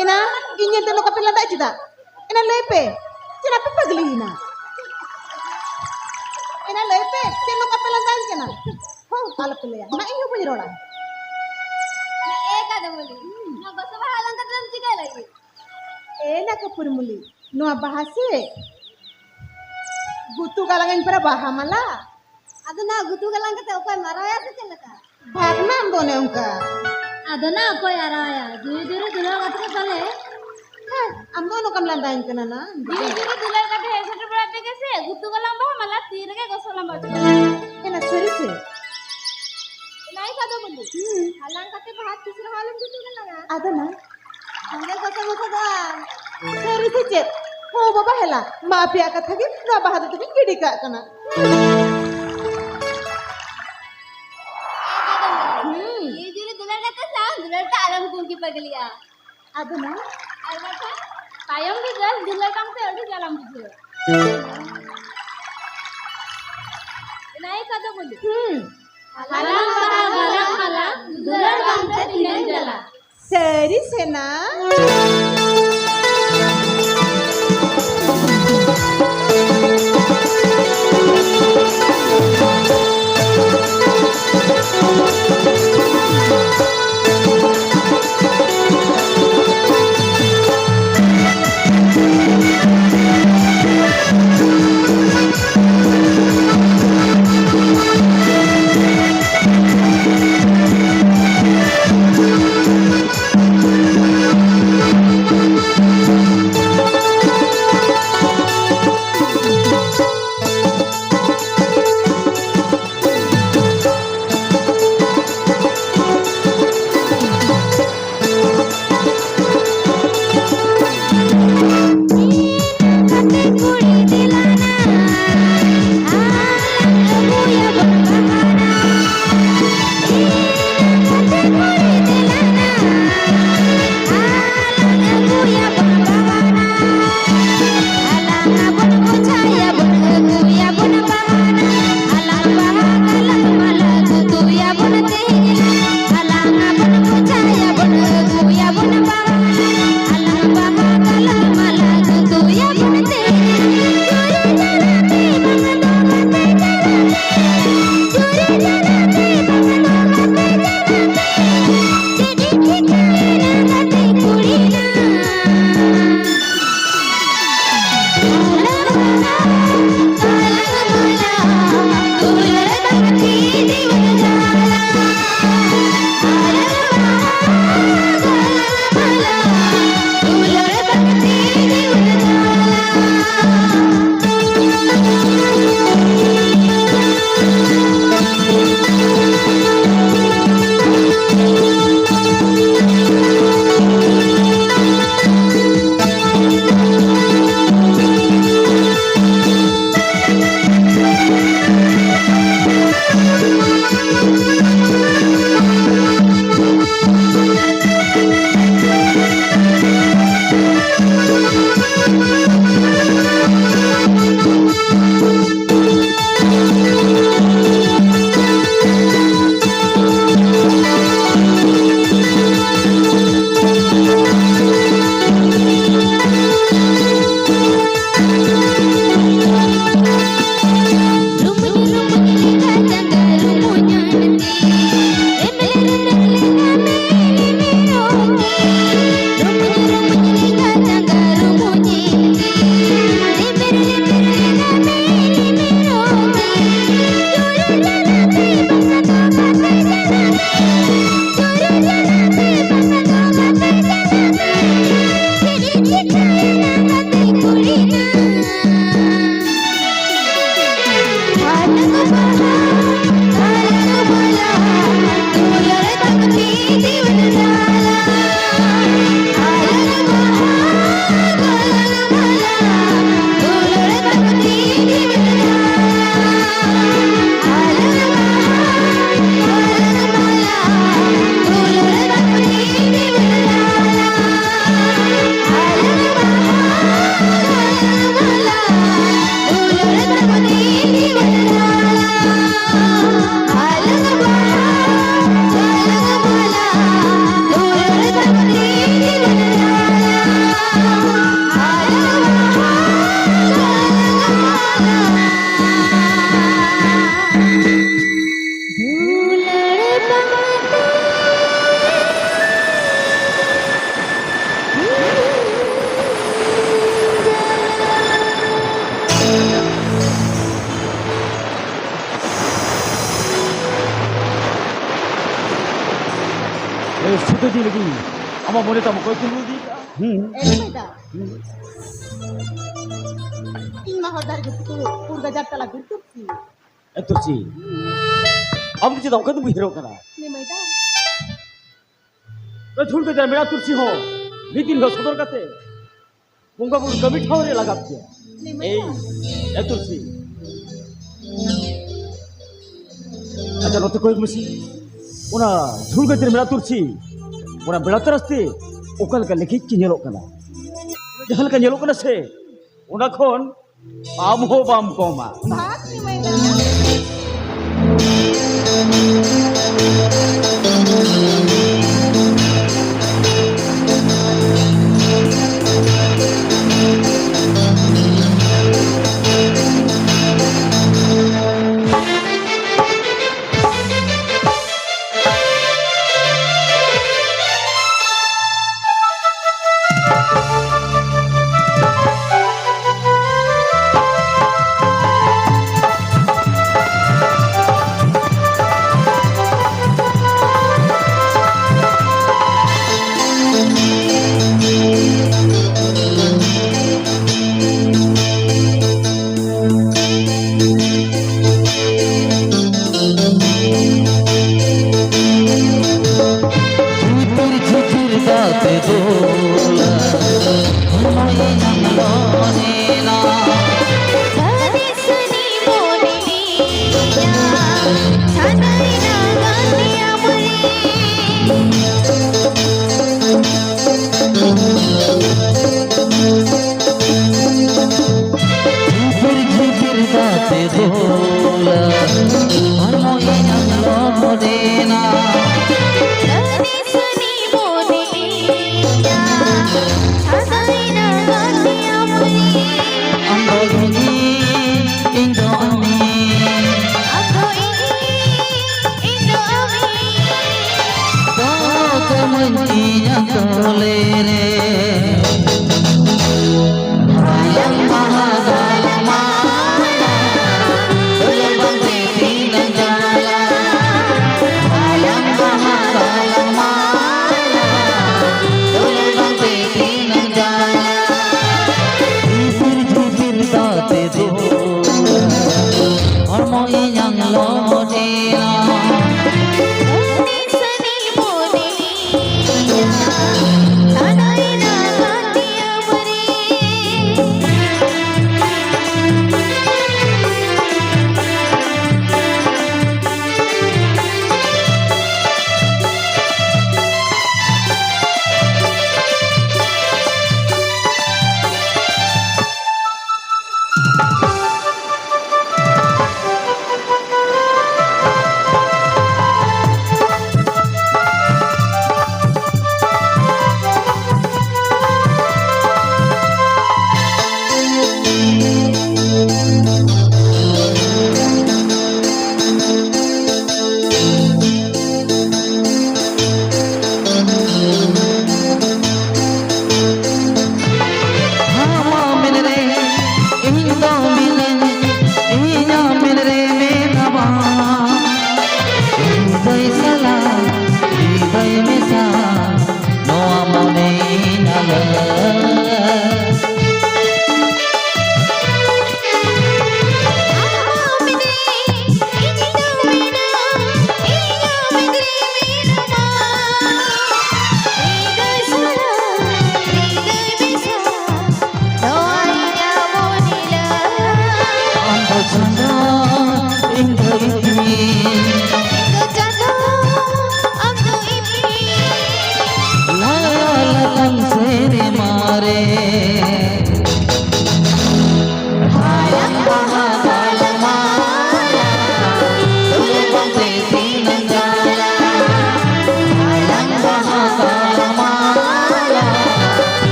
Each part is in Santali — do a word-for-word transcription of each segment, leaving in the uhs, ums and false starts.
ᱮᱱᱟ ᱤᱧ ᱧᱮᱞᱛᱮ ᱱᱚᱝᱠᱟ ᱯᱮ ᱞᱟᱸᱫᱟᱭ ᱪᱮᱫᱟᱜ? ᱮᱱᱟ ᱞᱟᱹᱭ ᱯᱮ, ᱪᱮᱫ ᱟᱯᱮ ᱯᱟᱜᱽᱞᱤᱭᱮᱱᱟ? ᱮᱱᱟ ᱞᱟᱹᱭ ᱯᱮ, ᱪᱮᱫ ᱱᱚᱝᱠᱟ ᱯᱮ ᱞᱟᱸᱫᱟᱭᱮᱱ ᱠᱟᱱᱟ? ᱦᱚᱸ, ᱟᱞᱚᱯᱮ ᱞᱟᱹᱭᱟ, ᱢᱟ ᱤᱧ ᱦᱚᱸ ᱵᱟᱹᱧ ᱨᱚᱲᱟ᱾ ᱮ ᱠᱟᱫᱚ ᱵᱚᱞᱮ, ᱱᱚᱣᱟ ᱜᱚᱥᱚ ᱵᱟᱦᱟ ᱦᱟᱞᱟᱝ ᱠᱟᱛᱮ ᱫᱚᱢ ᱪᱤᱠᱟᱹᱭ ᱞᱟᱹᱜᱤᱫ? ᱮ ᱱᱟ ᱠᱟᱹᱯᱩᱨ ᱢᱩᱞᱤ, ᱱᱚᱣᱟ ᱵᱟᱦᱟ ᱥᱮ ᱜᱩᱛᱩ ᱜᱟᱞᱟᱝ ᱟᱹᱧ ᱯᱮᱨᱟ ᱵᱟᱦᱟ ᱢᱟᱞᱟ᱾ ᱟᱫᱚ ᱱᱟ ᱜᱩᱛᱩ ᱜᱟᱞᱟᱝ ᱠᱟᱛᱮ ᱚᱠᱚᱭ ᱢᱟᱨᱟᱣᱭᱟ ᱥᱮ ᱪᱮᱫ ᱞᱮᱠᱟ? ᱵᱷᱟᱜᱽᱱᱟ ᱟᱢ ᱫᱚ ᱚᱱᱮ ᱚᱱᱠᱟ᱾ ᱟᱫᱚ ᱱᱟ ᱚᱠᱚᱭ ᱟᱨᱟᱣᱭᱟ? ᱡᱩᱨᱤ ᱡᱩᱨᱤ ᱫᱩᱞᱟᱹᱲ ᱠᱟᱛᱮ ᱯᱟᱞᱮ᱾ ᱦᱮᱸ, ᱟᱢ ᱫᱚ ᱱᱚᱝᱠᱟᱢ ᱞᱟᱸᱫᱟᱭᱟᱹᱧ ᱠᱟᱱᱟ ᱱᱟ᱾ ᱡᱩᱨᱤ ᱡᱩᱨᱤ ᱫᱩᱞᱟᱹᱲ ᱠᱟᱛᱮ ᱦᱮᱡ ᱥᱮᱴᱮᱨ ᱵᱟᱲᱟ ᱯᱮ ᱜᱮ ᱥᱮ, ᱜᱩᱛᱩ ᱜᱟᱞᱟᱝ ᱵᱟᱦᱟ ᱢᱟᱞᱟ ᱛᱤ ᱨᱮᱜᱮ ᱜᱚᱥᱚ ᱞᱟᱸᱵᱟ ᱦᱚᱪᱚ᱾ ᱮᱱᱟ ᱥᱟᱹᱨᱤ ᱥᱮ? ᱮᱱᱟ ᱤᱧ ᱠᱟᱫᱚ ᱵᱚᱞᱮ᱾ ᱦᱩᱸ᱾ ᱦᱟᱞᱟᱝ ᱠᱟᱛᱮ ᱵᱟᱦᱟ ᱛᱤᱥ ᱨᱮᱦᱚᱸ ᱟᱞᱚᱢ ᱜᱩᱛᱩ ᱜᱟᱞᱟᱝᱟ᱾ ᱟᱫᱚ ᱱᱟ? ᱥᱚᱸᱜᱮ ᱜᱚᱥᱚ ᱢᱚᱥᱚ ᱫᱚ᱾ ᱥᱟᱹᱨᱤ ᱥᱮ ᱪᱮᱫ? ᱦᱳ ᱵᱟᱵᱟ ᱦᱮᱞᱟ, ᱢᱟ ᱟᱯᱮᱭᱟᱜ ᱠᱟᱛᱷᱟ ᱜᱮ, ᱱᱚᱣᱟ ᱵᱟᱦᱟ ᱫᱚ ᱛᱚᱵᱮᱧ ᱜᱤᱰᱤ ᱠᱟᱜ ᱠᱟᱱᱟ᱾ ᱦᱩᱸ᱾ ᱡᱩᱨᱤ ᱡᱩᱨᱤ ᱫᱩᱞᱟᱹᱲ ᱠᱟᱛᱮ ᱥᱟᱶ ᱫᱩᱞᱟᱹᱲ ᱛᱮ ᱟᱞᱚᱢ ᱠᱩᱝᱠᱤ ᱯᱟᱜᱽᱞᱤᱜᱼᱟ᱾ ᱟᱫᱚ ᱱᱟ? ᱟᱨ ᱵᱟᱠᱷᱟᱱ ᱛᱟᱭᱚᱢ ᱵᱤᱫᱟᱹᱞ ᱫᱩᱞᱟᱹᱲ ᱵᱟᱝᱛᱮ ᱟᱹᱰᱤ ᱡᱟᱞᱟᱢ ᱵᱩᱡᱷᱟᱹᱣᱟ᱾ ᱱᱟᱭ ᱠᱟᱫᱚ ᱵᱚᱞᱮ᱾ ᱦᱩᱸ᱾ ᱦᱟᱞᱟᱝ ᱵᱟᱦᱟ ᱜᱟᱞᱟᱝ ᱢᱟᱞᱟ, ᱫᱩᱞᱟᱹᱲ ᱵᱟᱝᱛᱮ ᱛᱤᱱᱟᱹᱜ ᱡᱟᱞᱟ᱾ ᱥᱟᱹᱨᱤ ᱥᱮ ᱱᱟ? ᱮ, ᱥᱩᱫᱷᱟᱹ ᱡᱤᱞ ᱜᱮ᱾ ᱟᱢᱟᱜ ᱢᱚᱱᱮ ᱛᱟᱢ ᱚᱠᱚᱭ ᱠᱩᱢᱵᱽᱲᱩ ᱤᱫᱤ ᱠᱟᱜᱼᱟ? ᱦᱩᱸ᱾ ᱮ, ᱞᱟᱹᱭ ᱫᱟ᱾ ᱦᱩᱸ᱾ ᱤᱧ ᱢᱟ ᱦᱚᱨ ᱫᱷᱟᱨᱮ ᱜᱮ ᱯᱩᱨ ᱜᱟᱡᱟᱲ ᱛᱟᱞᱟ ᱵᱤᱨ ᱛᱩᱨᱥᱤ᱾ ᱮ, ᱛᱩᱨᱥᱤ᱾ ᱟᱢ ᱫᱚ ᱪᱮᱫᱟᱜ ᱚᱱᱠᱟ ᱫᱚᱢ ᱩᱭᱦᱟᱹᱨᱚᱜ ᱠᱟᱱᱟ? ᱞᱟᱹᱭ ᱢᱟᱹᱭ ᱫᱟ᱾ ᱮ, ᱡᱷᱩᱲ ᱜᱟᱡᱟᱲ ᱢᱮᱱᱟᱜ ᱛᱩᱨᱥᱤ ᱦᱚᱸ ᱢᱤᱫ ᱫᱤᱱ ᱦᱤᱞᱳᱜ ᱥᱚᱫᱚᱨ ᱠᱟᱛᱮ ᱵᱚᱸᱜᱟ ᱵᱩᱨᱩ ᱠᱟᱹᱢᱤ ᱴᱷᱟᱶ ᱨᱮ ᱞᱟᱜᱟᱣ ᱯᱮᱭᱟ᱾ ᱞᱟᱹᱭ ᱢᱮ᱾ ᱮᱭ, ᱮ ᱛᱩᱞᱥᱤ᱾ ᱟᱪᱪᱷᱟ, ᱱᱚᱛᱮ ᱠᱚᱭᱚᱜ ᱢᱮᱥᱮ᱾ ᱚᱱᱟ ᱡᱷᱩᱲ ᱜᱟᱹᱛᱤ ᱨᱮ ᱢᱮᱱᱟᱜ ᱛᱩᱨᱥᱤ, ᱚᱱᱟ ᱵᱮᱲᱟ ᱛᱟᱨᱟᱥ ᱛᱮ ᱚᱠᱟ ᱞᱮᱠᱟ ᱞᱮᱠᱷᱤᱡ ᱠᱤ ᱧᱮᱞᱚᱜ ᱠᱟᱱᱟ? ᱡᱟᱦᱟᱸ ᱞᱮᱠᱟ ᱧᱮᱞᱚᱜ ᱠᱟᱱᱟ ᱥᱮ, ᱚᱱᱟ ᱠᱷᱚᱱ ᱟᱢ ᱦᱚᱸ ᱵᱟᱢ ᱠᱚᱢᱟ᱾ ᱵᱷᱟᱜᱽ ᱢᱮ ᱢᱟᱹᱭᱱᱟ᱾ ᱡᱷᱤᱯᱤᱨ ᱡᱷᱤᱯᱤᱨ ᱫᱟᱜ ᱛᱮ ᱫᱩᱞ, ᱦᱚᱲᱢᱚᱭ ᱧᱟᱢ ᱞᱚᱱᱮᱱᱟ᱾ ᱥᱟᱹᱨᱤ ᱥᱟᱹᱨᱤ ᱢᱚᱱᱮᱭᱟ, ᱥᱟᱱᱟᱭᱮᱱᱟ ᱜᱟᱛᱮᱭᱟ ᱢᱟᱹᱭ᱾ ᱡᱷᱤᱯᱤᱨ ᱡᱷᱤᱯᱤᱨ ᱫᱟᱜ ᱛᱮ ᱫᱩᱞ, ᱦᱚᱲᱢᱚ ᱤᱧᱟᱜ ᱞᱚᱦᱚᱫᱮᱱᱟ᱾ ᱥᱟᱹᱨᱤ ᱥᱟᱹᱨᱤ ᱢᱚᱱᱮᱭᱟ, ᱥᱟᱱᱟᱭᱮᱱᱟ ᱜᱟᱛᱮᱭᱟ ᱢᱟᱹᱭ᱾ ᱟᱢ ᱫᱚ ᱤᱧ, ᱤᱧ ᱫᱚ ᱟᱢ᱾ ᱟᱢ ᱫᱚ ᱤᱧ, ᱤᱧ ᱫᱚ ᱟᱢ᱾ ᱫᱚᱦᱚ ᱠᱟᱹᱢᱟᱹᱧ ᱤᱧᱟᱜ ᱛᱚᱞᱮ ᱨᱮ᱾ ᱦᱟᱭᱟᱢ ᱵᱟᱦᱟ ᱫᱟᱞᱢᱟ, ᱫᱩᱞᱟᱹᱲ ᱵᱟᱝᱛᱮ ᱛᱤᱱᱟᱹᱜ ᱡᱟᱞᱟ᱾ ᱦᱟᱭᱟᱢ ᱵᱟᱦᱟ ᱫᱟᱞᱢᱟ, ᱫᱩᱞᱟᱹᱲ ᱵᱟᱝᱛᱮ ᱛᱤᱱᱟᱹᱜ ᱡᱟᱞᱟ᱾ ᱡᱷᱤᱯᱤᱨ ᱡᱷᱤᱯᱤᱨ ᱫᱟᱜ ᱛᱮ ᱫᱩᱞ, ᱦᱚᱲᱢᱚ ᱤᱧᱟᱝ ᱞᱚᱦᱚᱫᱮᱱᱟ᱾ ᱥᱟᱹᱨᱤ ᱥᱟᱹᱨᱤ ᱢᱚᱱᱮᱭᱟ, ᱥᱟᱱᱟᱭᱮᱱᱟ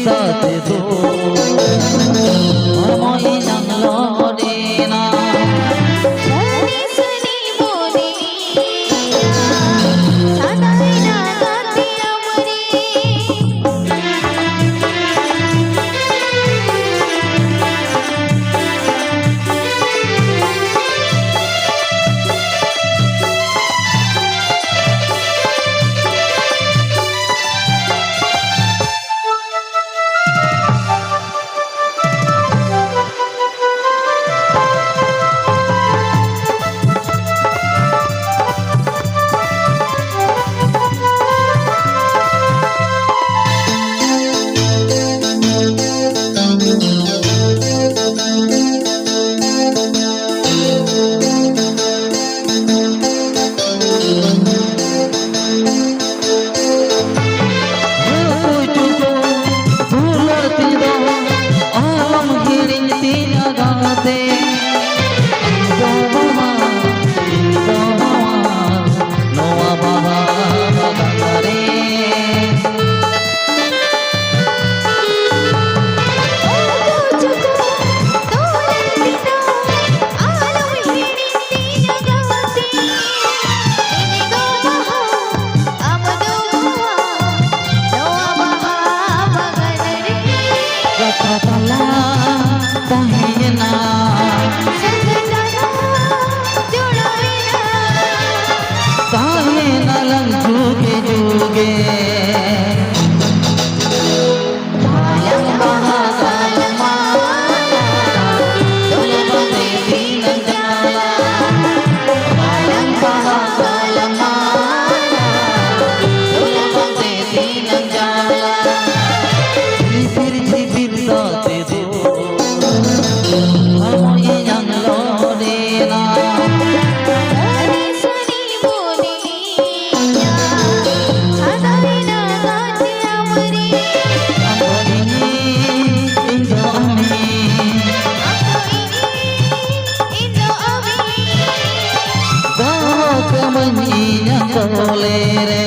ᱛᱟᱛᱮ ᱫᱚ ᱦᱚᱲᱢᱚ ᱤᱧᱟᱝ ᱞᱚᱰᱮᱱᱟ᱾ ᱥᱟᱹᱨᱤ ᱥᱟᱹᱨᱤ ᱢᱚᱱᱮᱭᱟ, ᱥᱟᱫᱟᱭᱱᱟ ᱜᱟᱛᱮ ᱟᱢᱨᱮ᱾ ᱫᱩᱞᱟᱹᱲ ᱛᱤᱧ ᱫᱚ ᱟᱞᱚᱢ ᱦᱤᱲᱤᱧ ᱛᱤᱧᱟ ᱜᱟᱛᱮ᱾ ᱤᱧ ᱫᱚ ᱵᱟᱦᱟ, ᱤᱧ ᱫᱚ ᱱᱚᱣᱟ, ᱱᱚᱣᱟ ᱵᱟᱦᱟ ᱵᱟᱜᱟᱱ ᱨᱮ᱾ ᱠᱟᱛᱷᱟ ᱛᱟᱞᱟ ᱛᱟᱦᱮᱸᱭᱮᱱᱟ, ᱛᱟᱦᱮᱸᱭᱮᱱᱟ ᱞᱟᱝ ᱡᱩᱜᱮ ᱡᱩᱜᱮ᱾ ᱵᱟᱞᱟᱝ ᱵᱟᱦᱟ ᱵᱟᱞᱟᱝ ᱢᱟᱞᱟ, ᱫᱩᱞ ᱵᱟᱸᱫᱮ ᱫᱤᱱᱟᱹᱢ ᱡᱟᱞᱟ᱾ ᱵᱟᱞᱟᱝ ᱵᱟᱦᱟ ᱵᱟᱞᱟᱝ ᱢᱟᱞᱟ, ᱫᱩᱞ ᱵᱟᱸᱫᱮ ᱫᱤᱱᱟᱹᱢ ᱡᱟᱞᱟ᱾ ᱡᱷᱤᱯᱤᱨ ᱡᱷᱤᱯᱤᱨ ᱫᱟᱜ ᱛᱮᱫᱚ ᱦᱚᱲᱢᱚ ᱤᱧᱟᱝ ᱞᱚᱰᱮᱱᱟ᱾ ᱥᱟᱹᱨᱤ ᱥᱟᱹᱨᱤ ᱢᱚᱱᱮ ᱤᱧᱟᱜ ᱥᱟᱫᱟᱭᱮᱱᱟ ᱜᱟᱛᱮ ᱟᱢᱨᱮ᱾ ᱟᱢ ᱫᱚ ᱤᱧ, ᱤᱧ ᱫᱚ ᱟᱢ᱾ ᱟᱢ ᱫᱚ ᱤᱧ, ᱤᱧ ᱫᱚ ᱟᱢ᱾ ᱫᱚᱦᱚ ᱠᱟᱹᱢᱟᱹᱧ ᱤᱧᱟᱜ ᱠᱚᱞᱮ ᱨᱮ᱾